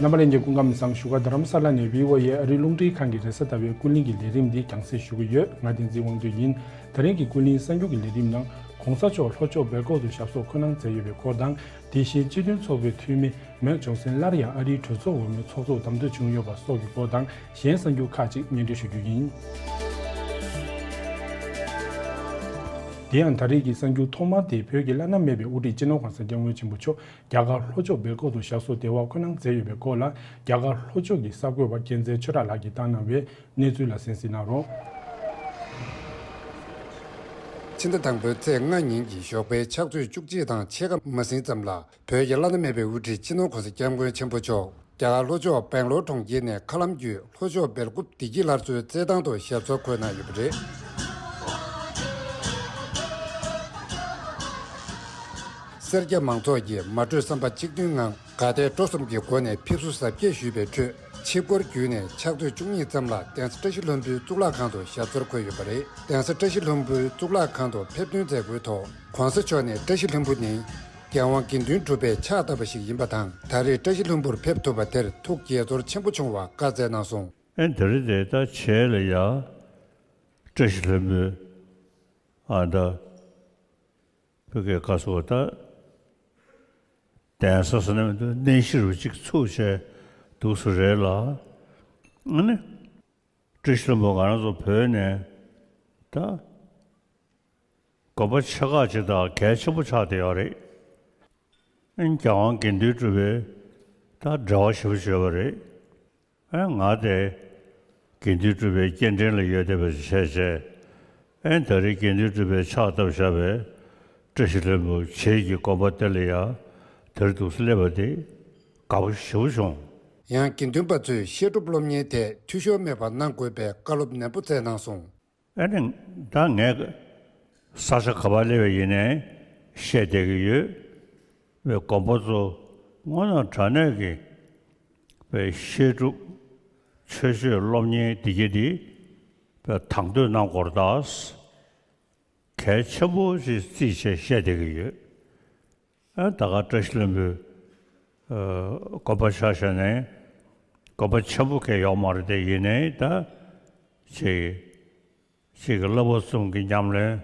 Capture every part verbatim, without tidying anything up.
རྣམ་པ་ལྷན་རྒྱས་སྐུ་ཁམས་བཟང་། བཞུགས་སྒར་རྡ་རམ་ས་ལ་ནས་བྷི་ཨོ་ཨེ་ཨ་རིའི་རླུང་འཕྲིན་ཁང་གི་རེས་གཟའ་ཟླ་བའི་ཀུན་གླེང་གི་ལས་རིམ་འདི་རྒྱང་སྲིང་ཞུ་གི་ཡོད། ང་བསྟན་འཛིན་དབང་འདུས་ཡིན། ད་རིང་གི་ཀུན་གླེང་གསར་འགྱུར་གྱི་ལས་རིམ་ནང་གོང་ས་མཆོག་ལྷོ་ཕྱོགས་སྦེལ་ཀོབ་ཏུ་ཞབས་སོར་འཁོད་གནང་མཛད་ཡོད་པའི་སྐོར་དང་། དེ་བཞིན་སྤྱི་མཐུན་ཚོགས་པའི་འཐུས་མི་མེག་ཇོན་སན་སླར་ཡང་ཨ་རིའི་གྲོས་ཚོགས་འོག་མའི་ཚོགས་གཙོར་བདམས་ཐོན་བྱུང་ཡོད་པ་སོགས་ཀྱི་སྐོར་དང་། གཞན་གསར་འགྱུར་ཁག་ཅིག་སྙན་སྒྲོན་ཞུ་རྒྱུ་ཡིན། དེ་ཡང་ད་རེས་ཀྱི་གསར་འགྱུར་ཐོག་མ་དེ་བོད་ཀྱི་བླ་ན་མེད་པའི་དབུ་ཁྲིད་སྤྱི་ནོར་༸གོང་ས་༸སྐྱབས་མགོན་ཆེན་པོ་མཆོག་རྒྱ་གར་ལྷོ་ཕྱོགས་སྦེལ་ཀོབ་ཏུ་ཞབས་སོར་བདེ་བར་འཁོད་གནང་མཛད་ཡོད་པའི་སྐོར་ལ། རྒྱ་གར་ལྷོ་ཕྱོགས་ཀྱི་གསར་འགོད་པ་རྒྱལ་མཚན་ཆོས་གྲགས་ལགས་ཀྱིས་བཏང་གནང་བའི་གནས་ཚུལ་ལ་གསན་གཟིགས་གནང་རོགས། ཕྱི་ཟླ་དང་པོའི་ཚེས་ལྔ་ཉིན་གྱི་ཞོགས་པའི་ཕྱག་ཚོད་བཅུ་གཅིག་དང་ཕྱེད་ཀ་མ་ཟིན་ཙམ་ལ། བོད་ཀྱི་བླ་ན་མེད་པའི་དབུ་ཁྲིད་སྤྱི་ནོར་༸གོང་ས་༸སྐྱབས་མགོན་ཆེན་པོ་མཆོག་རྒྱ་གར་ལྷོ་ཕྱོགས་སྦེང་ལོར་གྲོང་ཁྱེར་ནས་མཁའ་ལམ་བརྒྱུད་ལྷོ་ཕྱོགས་སྦེལ་ཀོབ་བདེ་སྐྱིད་སླར་གསོའི་རྩེད་ཐང་དུ་ཞབས་སོར་འཁོད་གནང་ཡོད་པ་རེད། སེར་སྐྱ་མང་ཚོགས་ཀྱིས་མ་གྲོས་བསམ་པ་གཅིག་མཐུན་ངང་དགའ་དད་སྤྲོ་གསུམ་གྱི་སྒོ་ནས་ཕེབས་བསུ་གཟབ་རྒྱས་ཞུས་པའི་ཁྲོད། ཆིབས་སྒོར་བརྒྱུད་ནས་ཕྱག་ཚོད་བཅུ་གཉིས་ཙམ་ལ་གདན་ས་བཀྲ་ཤིས་ལྷུན་པོའི་གཙུག་ལག་ཁང་དུ་ཞབས་སོར་འཁོད་ཡོད་པ་རེད། གདན་ས་བཀྲ་ཤིས་ལྷུན་པོའི་གཙུག་ལག་ཁང་དུ་ཕེབས་ཐོན་མཛད་སྒོའི་ཐོག་༸གོང་ས་མཆོག་ནས་བཀྲ་ཤིས་ལྷུན་པོ་ནི་རྒྱལ་དབང་དགེ་འདུན་གྲུབ་པའི་ཕྱག་བཏབ་པ་ཞིག་ཡིན་པ་དང་། ད་རེས་བཀྲ་ཤིས་ལྷུན་པོར་ཕེབས་ཐུབ་པ་དེར་ཐུགས་དགྱེས་ཚོར་ཆེན་པོ་བྱུང་བ་བཀའ་སྩལ་གནང་སོང་། ཨེ་ད་རེས་དེ་ད་བྱས་ལ་ཡ། བཀྲ་ཤིས་ལྷུན་པོའི་ཨ་ད་བོད་སྐད་བཀའ་ཟུར་ད། གདན་ས་ཟེར་ན་མི་འདུག་གནས་གཞི་རུ་གཅིག་ཚུགས་བྱས་འདུག་སེ་རེད་ལ། ཨ་ནི། བཀྲ་ཤིས་ལྷུན་པོ་ང་རང་ཚོ་བོད་ནས་ད་དགོན་པ་ཆེ་ཁག་ཅིག་དང་གལ་ཆེན་པོ་ཆགས་བསྡད་ཡོད་རེད། ཨ་ནི་རྒྱལ་དབང་དགེ་འདུན་གྲུབ་པའི་ད་འབྲེལ་བ་ཞེ་པོ་ཅིག་ཡོད་པ་རེད། ཨ་ང་དེ་དགེ་འདུན་གྲུབ་པའི་སྐྱེ་ཕྲེང་ལ་ཡོད་བསྡད་པ་ཞིག་བྱས་བྱས། ཨེ་ད་རེས་དགེ་འདུན་གྲུབ་པའི་ཕྱག་བཏབ་བཞག་པའི་བཀྲ་ཤིས་ལྷུན་པོ་བྱེས་ཀྱི་དགོན་པ་དེ་ལ་ཡང་དེར་འདུག་སེ་སླེབས་པ་དེ་དགའ་པོ་ཞེ་པོ་བྱུང་། ཡང་དགེ་འདུན་པ་ཚོས་བཤད་སྒྲུབ་སློབ་གཉེར་ཐད་འཐུས་ཤོར་མེད་པར་གནང་དགོས་པའི་བཀའ་སློབ་ནན་པོ་སྩལ་གནང་སོང་། ཨེ་ནི་ད་ངས་ས་ཆ་ག་པར་སླེབས་པ་ཡིན་ནའི་བཤད་བསྡད་ཀྱི་ཡོད། བའི་དགོན་པ་ཚོ་དངོས་གནས་དྲང་གནས་ཀྱི་བའི་བཤད་སྒྲུབ་ཆོས་སྤྱོད་སློབ་གཉེར་འདི་གྱད་འདི་བའི་དང་དོད་གནང་དགོས་རེད་ད། གལ་ཆེན་པོ་ཞིག་བརྩིས་བྱས་བཤད་བསྡད་ཀྱི་ཡོད། ཨ་ད་ག་བཀྲ་ཤིས་ལྷུན་པོའི་ཨ་དགོན་པ་ཆ་བཞག་ནས་དགོན་པ་ཆེན་པོ་གང་ཡོད་མ་རེད་དེ། ཡིན་ནའི་ད་ཅིག་ཅིག་གི་བསླབ་པ་གསུམ་གྱི་ཉམས་ལེན།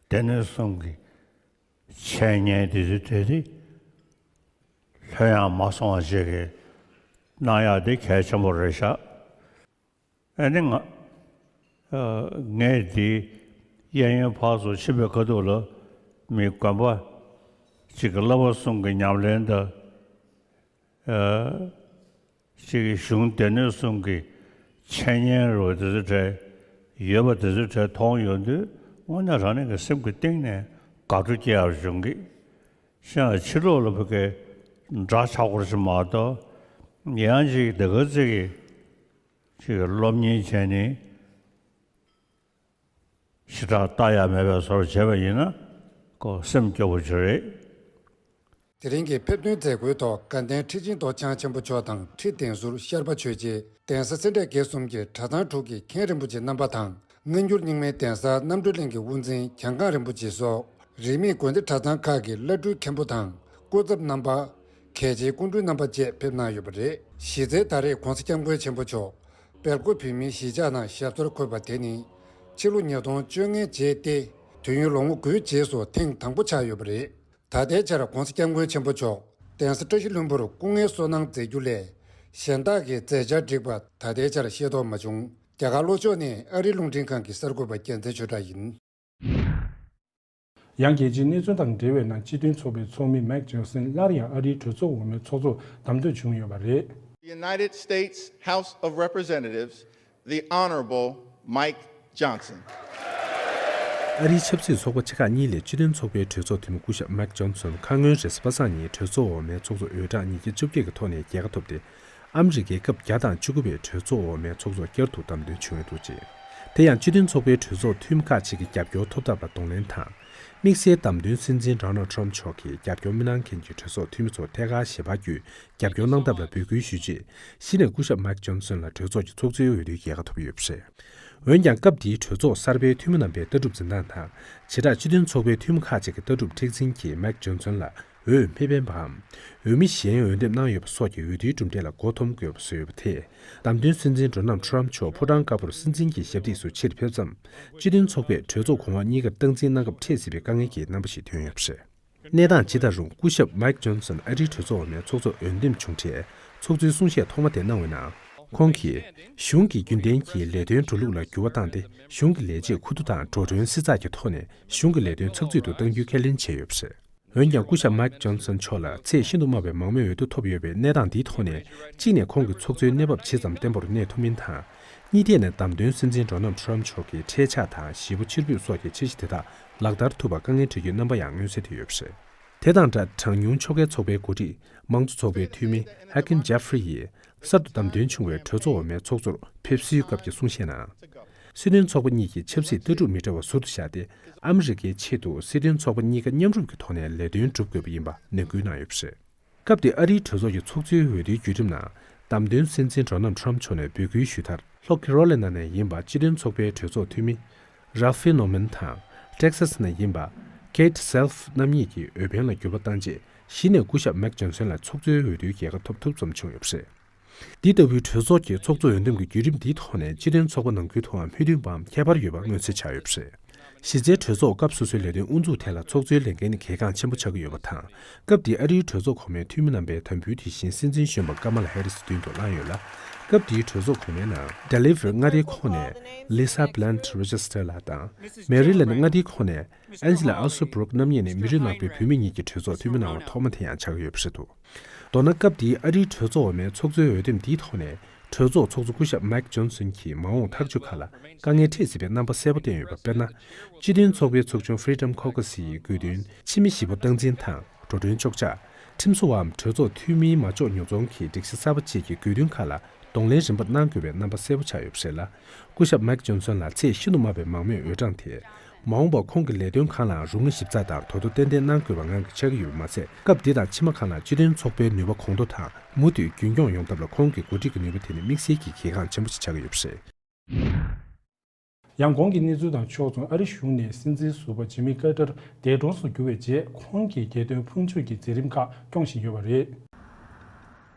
སྡེ་སྣོད་གསུམ་གྱི་འཆད་ཉན་དེ་ཚོ་དེ་དེ་ལྷོད་ཡངས་མ་སོང་བ་ཅིག་གི་གནང་ཡག་དེ་གལ་ཆེན་པོ་རེད་ཤག་ཨ་ནི་ང་ཨ་ངས་དེ་གཡས་གཡོན་ཕར་ཚུར་ཕྱིན་པའི་ཁ་ཐུག་ལ་མི་དགོན་པ་གཅིག་གི་བསླབ་པ་གསུམ་གྱི་ཉམས་ལེན་དང་ཨ་གཅིག་གི་གཞུང་སྡེ་སྣོད་གསུམ་གྱི་འཆད་ཉན་རོ་དེ་ཚོ་གྲས་ཡོད་པ་དེ་ཚོ་གྲས་མཐོང་ཡོང་དུས་དངོས་གནས་རང་ཉིད་ཀྱི་སེམས་ཀྱི་གཏིང་ནས་དགའ་སྤྲོ་སྐྱེ་ཡག་བྱུང་གི། ཤ་ཕྱི་ལོགས་ལ་ཕ་གི་འདྲ་ཆགས་སྐོར་ཞིག་མ་གཏོགས། ཡང་ཅིག་དེ་ག་ཚིག་གི་ཅིག་སློབ་གཉེར་བྱས་ནས་ཞེ་དྲག་ལྟ་ཡག་མེད་པའི་བཟོ་འདྲ་བྱས་པ་ཡིན་ན་ཁོ་སེམས་སྐྱོ་པོ་ཅིག་རེད། དེ་རིང་གི་ཕེབས་ཐོན་མཛད་སྒོའི་ཐོག་དགའ་ལྡན་ཁྲི་ཆེན་རྡོ་རྗེ་འཆང་ཆེན་པོ་མཆོག་དང་ཁྲི་གདན་ཟུར་ཤར་པ་ཆོས་རྗེ། གདན་ས་སེ་འབྲས་དགེ་གསུམ་གྱི་གྲྭ་ཚང་དྲུག་གི་མཁན་རིན་པོ་ཆེ་རྣམ་པ་དང་། སྔ་འགྱུར་རྙིང་མའི་གདན་ས་རྣམ་གྲོལ་གླིང་གི་དབུ་འཛིན་གྱང་ཁང་རིན་པོ་ཆེ་སོགས་རིས་མེད་དགོན་སྡེ་གྲྭ་ཚང་ཁག་གི་བླ་སྤྲུལ་མཁན་པོ་དང་སྐུ་ཚབ་རྣམ་པ། གལ་ཆེའི་སྐུ་མགྲོན་རྣམ་པ་བཅས་ཕེབས་གནང་ཡོད་པ་རེད། གཞི་རྩའི་ད་རེས་༸གོང་ས་༸སྐྱབས་མགོན་ཆེན་པོ་མཆོག་སྦེལ་ཀོབ་བོད་མིའི་གཞིས་ཆགས་ནང་ཞབས་སོར་འཁོད་པ་དེ་ནི་ཕྱི་ལོ་ཉིས་སྟོང་བཅོ་ལྔ་རྗེས་ཏེ་དུས་ཡུན་ལོ་ངོ་དགུའི་རྗེས་སུ་ཐེངས་དང་པོ་ཆགས་ཡོད་པ་རེད། ད་ལྟའི་ཆར་༸གོང་ས་༸སྐྱབས་མགོན་ཆེན་པོ་མཆོག་གདན་ས་བཀྲ་ཤིས་ལྷུན་པོར་སྐུ་ངལ་གསོ་གནང་མཛད་རྒྱུ་ལས་གཞན་དག་གི་མཛད་འཆར་བསྒྲིགས་པ་ད་ལྟའི་ཆར་ཤེས་རྟོགས་མ་བྱུང་། རྒྱ་གར་ལྷོ་ཕྱོགས་ནས་ཨ་རིའི་རླུང་འཕྲིན་ཁང་གི་གསར་འགོད་པ་རྒྱལ་མཚན་ཆོས་གྲགས་ཡིན། ཡང་རྒྱལ་སྤྱིའི་གནས་ཚུལ་དང་འབྲེལ་བའི་ནང་སྤྱི་མཐུན་ཚོགས་པའི་ཚོགས་མི་མེག་ཇོན་སན་སླར་ཡང་ཨ་རིའི་གྲོས་ཚོགས་འོག་མའི་ཚོགས་གཙོར་བདམས་ཐོན་བྱུང་ཡོད་པ་རེད། The United States House of Representatives, the Honorable Mike Johnson. ཨ་རིའི་ཆབ་སྲིད་ཚོགས་པ་ཆེ་ཁག་གཉིས་ལས་སྤྱི་མཐུན་ཚོགས་པའི་གྲོས་ཚོགས་འཐུས་མི་སྐུ་ཞབས་མེག་ཇོན་སོན་ཁ་སྔོན་རེས་གཟའ་པ་སངས་ཉིན་གྲོས་ཚོགས་འོག་མའི་ཚོགས་གཙོ་འོས་གྲངས་ཉིས་བརྒྱ་བཅོ་བརྒྱད་ཀྱི་ཐོག་ནས་རྒྱལ་ཁ་ཐོབ་སྟེ། ཨ་མི་རི་ཀའི་སྐབས་བརྒྱ་དང་བཅུ་དགུ་པའི་གྲོས་ཚོགས་འོག་མའི་ཚོགས་གཙོར་བསྐྱར་དུ་བདམས་ཐོན་བྱུང་ཡོད་འདུག་ཅིང་། དེ་ཡང་སྤྱི་མཐུན་ཚོགས་པའི་གྲོས་ཚོགས་འཐུས་མི་ཁག་ཅིག་གི་རྒྱབ་སྐྱོར་ཐོབ་ཐབས་ལ་གདོང་ལེན་དང་། དམིགས་བསལ་བདམས་ཐོན་སྲིད་འཛིན་ཌོ་ནལ་ཊམ་མཆོག་གི་རྒྱབ་སྐྱོར་མི་གནང་མཁན་གྱི་གྲོས་ཚོགས་འཐུས་མི་ཚོ་ཐད་ཀར་ཞལ་པར་བརྒྱུད་རྒྱབ་སྐྱོར་གནང་ཐབས་ལ་འབོད་སྐུལ་ཞུས་རྗེས། གཞི་ནས་སྐུ་ཞབས་མེག་ཇོན་སོན་ལ་གྲོས་ཚོགས་ཀྱི་ཚོགས་གཙོའི་འོས་བསྡུའི་རྒྱལ་ཁ་ཐོབ་ཡོད་པ་རེད། འོན་ཀྱང་སྐབས་དེའི་གྲོས་ཚོགས་གསར་པའི་འཐུས་མི་རྣམ་པའི་ལྟ་གྲུབ་འཛིན་སྟངས་དང་། བྱེ་བྲག་སྤྱི་མཐུན་ཚོགས་པའི་འཐུས་མི་ཁག་ཅིག་གི་ལྟ་གྲུབ་མཁྲེགས་འཛིན་གྱིས་མེག་ཇོན་སོན་ལ་ འོས་མི་སྤེལ་བའམ་འོས་མི་གཞན་འོས་འདེམས་གནང་ཡོད་པ་སོགས་ཀྱི་འོས་བསྡུའི་གྲུབ་འབྲས་ལ་མགོ་འཐོམ་དགོས་པ་བཟོས་ཡོད་པ་དེས། བདམས་ཐོན་སྲིད་འཛིན་ཌོ་ནལ་ཊམ་མཆོག་ཕོ་བྲང་དཀར་པོར་སྲིད་འཛིན་གྱི་ཞབས་སྟེགས་སུ་ཆེར་ཕེབས་མཚམས། སྤྱི་མཐུན་ཚོགས་པས་གྲོས་ཚོགས་གོང་འོག་གཉིས་ཀར་སྟངས་འཛིན་གནང་སྐབས་འཕྲད་སྲིད་པའི་དཀའ་ངལ་གྱི་རྣམ་པ་ཞིག་ཐོན་ཡོད་པ་རེད། གནས་སྟངས་ཇི་ལྟར་རུང་། སྐུ་ཞབས་མའིག་ཇོན་སོན་ཨ་རིའི་གྲོས་ཚོགས་འོག་མའི་ཚོགས་གཙོར་འོས་འདེམས་བྱུང་འཕྲལ། ཚོགས་གཙོའི་གསུང་བཤད་ཐོག་མ་དེ་གནང་བའི་ནང་། ཁོང་གིས། གཞུང་གིས་རྒྱུན་ལྡན་གྱི་ལས་དོན་འགྲོ་ལུགས་ལ་འགྱུར་བ་བཏང་སྟེ། གཞུང་གི་ལས་བྱེད་ཁུ་བསྡུ་དང་འགྲོ་གྲོན་བསྲི་ཚགས་ཀྱི་ཐོག་ནས་གཞུང་གི་ལས་དོན་ཚགས་ཚུད་དུ་གཏང་རྒྱུའི་ཁས་ལེན་བྱས་ཡོད་པ་རེད། འོན་ཀྱང་། སྐུ་ཞབས་མའིག་ཇོན་སོན་མཆོག་ལ་ཚད་ཤིན་ཏུ་དམའ་བའི་མང་མོས་འོས་བསྡུ་ཐོབ་ཡོད་པའི་གནས་སྟངས་འདིའི་ཐོག་ནས། གཅིག་ནས། ཁོང་གི་ཚོགས་གཙོའི་གནས་བབ་ཇི་ཙམ་བརྟན་པོར་གནས་ཐུབ་མིན་དང་། གཉིས་ཐད་ནས། བདམས་ཐོན་སྲིད་འཛིན་ཌོ་ནལ་ཊམ་མཆོག་གི་འཕྲད་འཆར་དང་། གཞིས་སྤོ་ཕྱིར་འབུད་སོགས་ཀྱི་འཆར་གཞི་དེ་དག་ལག་བསྟར་ཐུབ་པར་དཀའ་ངལ་འཕྲད་རྒྱུའི་རྣམ་པ་ཡང་མངོན་གསལ་དོད་ཡོད་པ་རེད། དེ་དང་སྦྲགས། གྲངས་ཉུང་ཆོལ་ཁའི་ཚོགས་པའི་འགོ་ཁྲིད། མང་གཙོ་ཚོགས་པའི་འཐུས་མི་ཧ་ཀིམ་ཇེ་ཧྥ་རི་ཡིས། གསར་དུ་བདམས་ཐོན་བྱུང་བའི་གྲོས་ཚོགས་འོག་མའི་ཚོགས་གཙོར་ཕེབས་བསུའི་སྐབས་ཀྱི་གསུང་བཤད་ནང་། སྲིད་དོན་ཚོགས་པ་གཉིས་ཀྱི་ཆབ་སྲིད་ལྟ་གྲུབ་མི་འདྲ་བ་ཟུར་དུ་བཞག་སྟེ། ཨ་མི་རི་ཀའི་ཆེད་དུ་སྲིད་དོན་ཚོགས་པ་གཉིས་ཀ་མཉམ་རུབ་ཀྱི་ཐོག་ནས་ལས་དོན་སྒྲུབ་དགོས་པ་ཡིན་པ་ནན་སྐུལ་གནང་ཡོད་པ་རེད། སྐབས་དེའི་ཨ་རིའི་གྲོས་ཚོགས་ཀྱི་ཚོགས་གཙོའི་འོས་བསྡུའི་བརྒྱུད་རིམ་ནང་། བདམས་ཐོན་སྲིད་འཛིན་ཌོ་ནལ་ཊམ་མཆོག་ནས་འབོད་སྐུལ་ཞུས་མཐར། ལྷོ་ཁེ་རོ་ལི་ན་ནས་ཡིན་པ་སྤྱི་མཐུན་ཚོགས་པའི་གྲོས་ཚོགས་འཐུས་མི་རཱ་ཧྥེ་ནོ་མན་དང་། ཊེག་སཱ་སི་ནས་ཡིན་པ་ཀེ་ཊི་སེལ་ཕི་རྣམ་གཉིས་ཀྱིས་འོས་འཕེན་ལ་འགྱུར་བ་བཏང་རྗེས། གཞི་ནས་སྐུ་ཞབས་མེག་ཇོན་སོན་ལ་ཚོགས་གཙོའི་འོས་བསྡུའི་རྒྱལ་ཁ་ཐོབ་ཐུབ་ཙམ་བྱུང་ཡོད་པ་རེད། འདི་ལྟ་བུའི་གྲོས་ཚོགས་ཀྱི་ཚོགས་གཙོ་འོས་འདེམས་ཀྱི་བརྒྱུད་རིམ་འདིའི་ཐོག་ནས་སྤྱི་མཐུན་ཚོགས་པ་ནང་ཁུལ་དུའང་མོས་མཐུན་པའམ་ཁྱད་པར་ཡོད་པ་མངོན་གསལ་ཆགས་ཡོད་པ་རེད། གཞི་རྩའི་གྲོས་ཚོགས་སྐབས་སོ་སོའི་ལས་དོན་དབུ་འཛུགས་ཐད་ལ་ཚོགས་གཙོའི་ལས་འགན་ནི་གལ་འགངས་ཆེན་པོ་ཆགས་ཀྱི་ཡོད་པ་དང་། སྐབས་དེའི་ཨ་རིའི་གྲོས་ཚོགས་གོང་མའི་འཐུས་མི་རྣམ་པས་དམ་འབུལ་དེ་བཞིན་སྲིད་འཛིན་གཞོན་པ་ཀ་མ་ལ་ཧེ་རི་སི་མདུན་དུ་བསླངས་ཡོད་ལ། སྐབས་དེའི་གྲོས་ཚོགས་གོང་མའི་ནང་ཌེ་ལི་ཝར་མངའ་སྡེའི་ཁོངས་ནས་ལི་ས་བྷི་ལན་ཊི་རོ་ཆེ་སི་ཊར་ལགས་དང་། མེ་རི་ལེན་ཌི་མངའ་སྡེའི་ཁོངས་ནས་ཨན་ཇི་ལ་ཨལ་སོ་སྦུ་རུག་རྣམ་གཉིས་ནི་མི་རིགས་ནག་པོའི་བུད་མེད་གཉིས་ཀྱི་གྲོས་ཚོགས་འཐུས་མི་གནང་བ་ཐོག་མ་དེ་ཡང་ཆགས་ཀྱི་ཡོད་པ་རེད་འདུག་མདོར་ན། སྐབས་དེའི་ཨ་རིའི་གྲོས་ཚོགས་འོག་མའི་ཚོགས་གཙོའི་འོས་འདེམས་འདིའི་ཐོག་ནས། གྲོས་ཚོགས་ཚོགས་གཙོ་སྐུ་ཞབས་མེག་ཇོན་སོན་གྱིས་མ་འོངས་ཐག་གཅོད་ཁག་ལ་དཀའ་ངལ་འཕྲད་སྲིད་པའི་རྣམ་པ་གསལ་པོ་བསྟན་ཡོད་པ། དཔེར་ན། སྤྱི་མཐུན་ཚོགས་པའི་ཚོགས་ཆུང་Freedom Caucus ཡི་དགོས་འདུན། ཕྱི་མི་གཞིས་སྤོ་སྟངས་འཛིན་དང་། འགྲོ་གྲོན་གཅོག་ཆ། ཁྲིམས་བཟོ་བའམ་གྲོས་ཚོགས་འཐུས་མིའི་མ་འཇོག་ཉོ་ཚོང་གི་སྒྲིག་གཞི་གསར་པ་བཅས་ཀྱི་དགོས་འདུན་ཁག་ལ་གདོང་ལེན་རིམ་པར་གནང་དགོས་པའི་རྣམ་པ་གསལ་པོ་ཆགས་ཡོད་པ་རེད་ལ། སྐུ་ཞབས་མེག་ཇོན་སོན་ལ་ཚད་ཤིན་ཏུ་དམའ་བའི་མང་མོས་འོས་གྲངས་དེས། མ་འོངས་པར་ཁོང་གི་ལས་དོན་གང་ལའང་རུ་ངན་ཞིབ་ཚགས་དང་དོ་དོ་ཏན་ཏན་གནང་དགོས་པ་ངང་གིས་ཆགས་ཀྱི་ཡོད་པ་མ་ཟད། སྐབས་འདི་དང་ཕྱི་མ་གང་ལ་སྤྱི་མཐུན་ཚོགས་པའི་ནུས་པ་གོང་མཐོ་དང་མུ་མཐུད་རྒྱུན་འཁྱོངས་ཡོང་ཐབས་ལ་ཁོང་གི་འགོ་ཁྲིད་ཀྱི་ནུས་པ་དེ་ནི་དམིགས་བསལ་གྱི་གལ་འགངས་ཆེན་པོ་ཞིག་ཆགས་ཀྱི་ཡོད་པ་རེད། ཡང་གོང་གི་གནས་ཚུལ་དང་ཕྱོགས་མཚུངས། ཨ་རི་གཞུང་ནས་སྲིད་འཛིན་ཟུར་པ་ཇི་མི་ཀར་ཏར་འདས་གྲོངས་སུ་གྱུར་བའི་རྗེས། ཁོང་གི་རྒྱལ་དོན་ཕུན་ཚོགས་ཀྱི་མཛད་རིམ་ཁག་སྐྱོང་བཞིན་ཡོད་པ་རེད།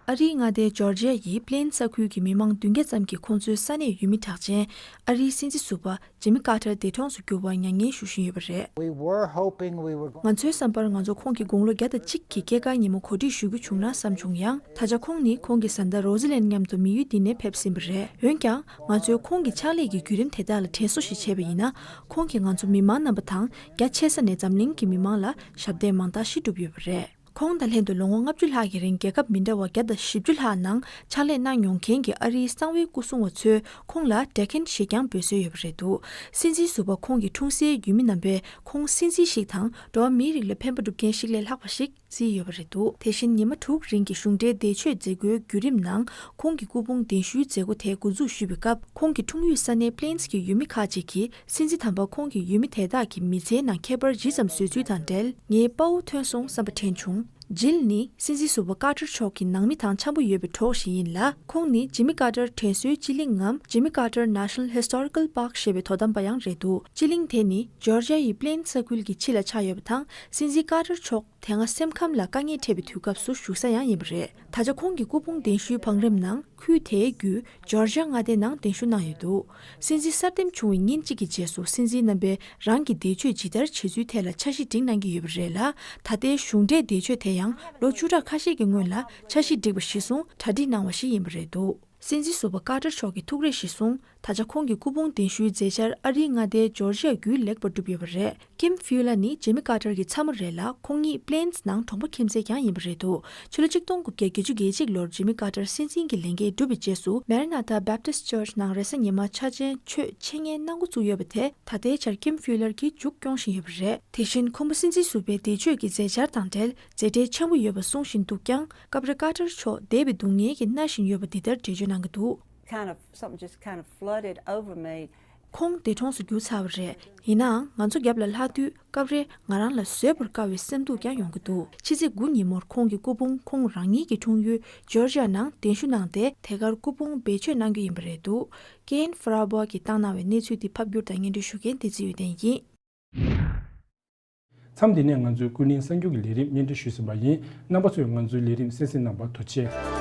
ཨ་རིའི་མངའ་སྡེ་ཇོར་ཇི་ཡ་ཡི་པི་ལེན་ས་ཁུལ་གྱི་མི་མང་བདུན་བརྒྱ་ཙམ་གྱིས་ཁོང་ཚོའི་ས་གནས་ཡུལ་མི་གྲགས་ཅན་ཨ་རིའི་སྲིད་འཛིན་ཟུར་པ་ཇི་མི་ཀར་ཏར་འདས་གྲོངས་སུ་གྱུར་བར་མྱ་ངན་ཞུ་བཞིན་ཡོད་པ་རེད། We were hoping we were going ང་ཚོའི་བསམ་པར་ང་ཚོ་ཁོང་གི་དགུང་ལོ་བརྒྱ་དང་གཅིག་གི་སྐྱེས་སྐར་ཉིན་མོ་གོ་སྒྲིག་ཞུ་རྒྱུ་བྱུང་ན་བསམ་བྱུང་ཡང་། ད་ཆ་ཁོང་ནི་ཁོང་གི་བཟའ་ཟླ་རོ་ཟི་ལན་མཉམ་དུ་མི་ཡུལ་འདི་ནས་ཕེབས་ཟིན་པ་རེད། འོན་ཀྱང་། ང་ཚོས་ཁོང་གི་ཕྱག་ལས་ཀྱི་བརྒྱུད་རིམ་དེ་དག་ལ་དྲན་གསོ་ཞིག་བྱས་པ་ཡིན་ན། ཁོང་གིས་ང་ཚོ་མི་མང་རྣམ་པ་དང་རྒྱ་ཆེ་ས་ནས་འཛམ་གླིང་གི་མི་མང་ལ་ཞབས་འདེགས་མང་དག་ཞིག་བསྒྲུབས་ཡོད་པ་རེད། ཁོང་དང་ལྷན་དུ་ལོ་ངོ་ལྔ་བཅུ་ལྷག་གི་རིང་རྒྱལ་ཁབ་མི་འདྲ་བ་བརྒྱ་དང་བཞི་བཅུ་ལྷག་ནང་ཕྱག་ལས་གནང་མྱོང་མཁན་གྱི་ཨ་རིའི་གསང་བའི་སྐུ་སྲུང་བ་ཚོས་ཁོང་ལ་འདྲ་མཁན་ཞེས་ཀྱང་འབོད་སྲོལ་ཡོད་པ་རེད་འདུག་སྲིད་འཛིན་ཟུར་པ་ཁོང་གི་འཁྲུངས་སའི་ཡུལ་མི་རྣམ་པས་ཁོང་སྲིད་འཛིན་ཞིག་དང་འགྲོ་བ་མིའི་རིགས་ལ་ཕན་པ་སྒྲུབ་མཁན་ཞིག་ལས་ལྷག་པ་ཞིག་བརྩིས་ཡོད་པ་རེད་འདུག་དེ་བཞིན་ཉི་མ་དྲུག་རིང་གི་གཞུང་འབྲེལ་འདས་མཆོད་མཛད་སྒོའི་བརྒྱུད་རིམ་ནང་ཁོང་གི་སྐུ་ཕུང་གདན་ཞུའི་མཛད་སྒོ་དེ་འགོ་འཛུགས་ཞུས་པའི་སྐབས། ཁོང་གི་འཁྲུངས་ཡུལ་ས་གནས་པི་ལེན་སི་གི་ཡུལ་མི་ཁག་ཅིག་གིས་སྲིད་འཛིན་དམ་པ་ཁོང་གིས་ཡུལ་མི་དེ་དག་གི་མི་ཚེའི་ནང་ཁྱད་པར་ཇི་ཙམ་བཟོས་ཚུལ་དང་འབྲེལ། ངའི་དཔའ་བོ་ཐོན་སོང་བསམ་པ་དྲན་བྱུང་། ཇིལ་ནི་སྲིད་འཛིན་ཟུར་པ་ཀར་ཏར་མཆོག་གི་ནང་མི་དང་འཆམ་པོ་ཡོད་པའི་གྲོགས་ཤིག་ཡིན་ལ། ཁོང་ནི་ཇི་མི་ཀར་ཏར་དྲན་གསོའི་སྤྱི་གླིང་ངམ་Jimmy Carter National Historical Park ཞེས་པའི་དོ་དམ་པ་ཡང་རེད་འདུག་སྤྱི་གླིང་དེ་ནི་ཇོར་ཇི་ཡ་ཡི་པི་ལེན་སི་ས་ཁུལ་གྱི་ཕྱི་ལ་ཆགས་ཡོད་པ་དང་། སྲིད་འཛིན་ཀར་ཏར་མཆོག་དེ་སྔ་སེམས་ཁམས་ལ་དཀའ་ངལ་འཕྲད་པའི་དུས་སྐབས་སུ་བཞུགས་ས་ཡང་ཡིན་པ་རེད། ད་ཆ་ཁོང་གི་སྐུ་ཕུང་གདན་ཞུའི་བང་རིམ་ནང་ཁུལ་དེའི་བརྒྱུད་ཇོར་ཇི་ཡ་མངའ་སྡེ་ནང་གདན་ཞུ་གནང་ཡོད་འདུག་སྲིད་འཛིན་གསར་འདེམས་བྱུང་བའི་ཉིན་གཅིག་གི་རྗེས་སུ་སྲིད་འཛིན་རྣམ་པས་རང་གི་འདས་མཆོད་ཇི་ལྟར་བྱེད་ཚུལ་ཐད་ལ་འཆར་གཞི་སྒྲིག་གནང་གི་ཡོད་པ་རེད་ལ། ད་ལྟའི་གཞུང་འབྲེལ་འདས་མཆོད་དེ་ཡང་ལོ་བཅུ་ཕྲག་ཁ་ཤས་ཀྱི་སྔོན་ལ་འཆར་གཞི་སྒྲིག་པ་གཞིར་བཟུང་གྲ་སྒྲིག་གནང་བ་ཞིག་ཡིན་པ་རེད་འདུག་སྲིད་འཛིན་ཟུར་པ་ཀར་ཏར་མཆོག་གི་ཐུགས་རེ་གཞིར་བཟུང་། ད་ཆ་ཁོང་གི་སྐུ་ཕུང་གདན་ཞུའི་མཛད་འཆར་ཨ་རིའི་མངའ་སྡེའི་ཇོར་ཇི་ཡ་བརྒྱུད་ལེགས་པར་གྲུབ་ཡོད་པ་རེད། ཀིམ་ཕིའུ་ལ་ནི་ཇི་མི་ཀར་ཏར་གྱི་ཚ་མོ་རེད་ལ། ཁོང་ཉིད་པི་ལེན་སི་ནང་གྲོང་པ་ཁྱིམ་མཚེས་ཀྱང་ཡིན་པ་རེད་འདུག་ཕྱི་ལོ་ཆིག་སྟོང་དགུ་བརྒྱ་བརྒྱད་ཅུ་གྱ་གཅིག་ལོར་ཇི་མི་ཀར་ཏར་སྲིད་འཛིན་གྱི་ལས་འགན་བསྒྲུབས་པའི་རྗེས་སུ། མེ་རི་ན་ཐ་བེབ་ཏིས་ཅར་ཆི་ནང་རེས་གཟའ་ཉི་མ་འཆར་ཅན་ཆོས་འཆད་ཉན་གནང་འགོ་བཙུགས་ཡོད་པ་དེ་ད་ལྟའི་ཆར་ཀིམ་ཕིའུ་ལར་གྱིས་མཇུག་སྐྱོང་བཞིན་ཡོད་པ་རེད། དེ་བཞིན་ཁོང་པོ་སྲིད་འཛིན་ཟུར་པའི་འདས་མཆོད་ཀྱི་མཛད་འཆར་དང་འབྲེལ། མཛད་བྲེལ་ཆེན་པོ་ཡོད་པ་གསུང་བཞིན་འདུག་ཀྱང་། སྐབས་རེ་ཀར་ཏར་མཆོག་འདས་པའི་སྡུག་བསྔལ་གྱིས་མནར་བཞིན་ཡོད་པ་འདི་ལྟར་འགྲེལ་བརྗོད་གནང་གི་འདུག Kind of, something just kind of flooded over me. ཁོང་འདས་གྲོངས་སུ་གྱུར་ཚར་བ་རེད། ཡིན་ནའང་ང་ཚོ་རྒྱབ་ལ་ལྷག་དུས་སྐབས་རེ་ང་རང་ལ་བཟོད་པར་དཀའ་བའི་སེམས་སྡུག་ཀྱང་ཡོང་གི་འདུག་ཕྱི་ཚེས་དགུ་ཉིན་མོར་ཁོང་གི་སྐུ་ཕུང་ཁོང་རང་ཉིད་ཀྱི་འཁྲུངས་ཡུལ་ཇོར་ཇི་ཡ་ནང་གདན་ཞུ་གནང་སྟེ། དེ་གར་སྐུ་ཕུང་བེད་སྤྱོད་གནང་རྒྱུ་ཡིན་པ་རེད་འདུག་ཀེན་ཧྥ་ར་བྷོ་གིས་བཏང་གནང་བའི་གནས་ཚུལ་འདི་ཕབ་བསྒྱུར་དང་སྙན་སྒྲོན་ཞུ་མཁན་བདེ་ཚེ་ཡོན་ཏན་ཡིན། མཚམས་འདི་ནས་ང་ཚོའི་ཀུན་གླེང་གསར་འགྱུར་གྱི་ལས་རིམ་སྙན་སྒྲོན་ཞུས་ཟིན་པ་ཡིན། རྣམ་པ་ཚོས་ང་ཚོའི་ལས་རིམ་གསན་གཟིགས་གནང་བར་ཐུགས་རྗེ་ཆེ།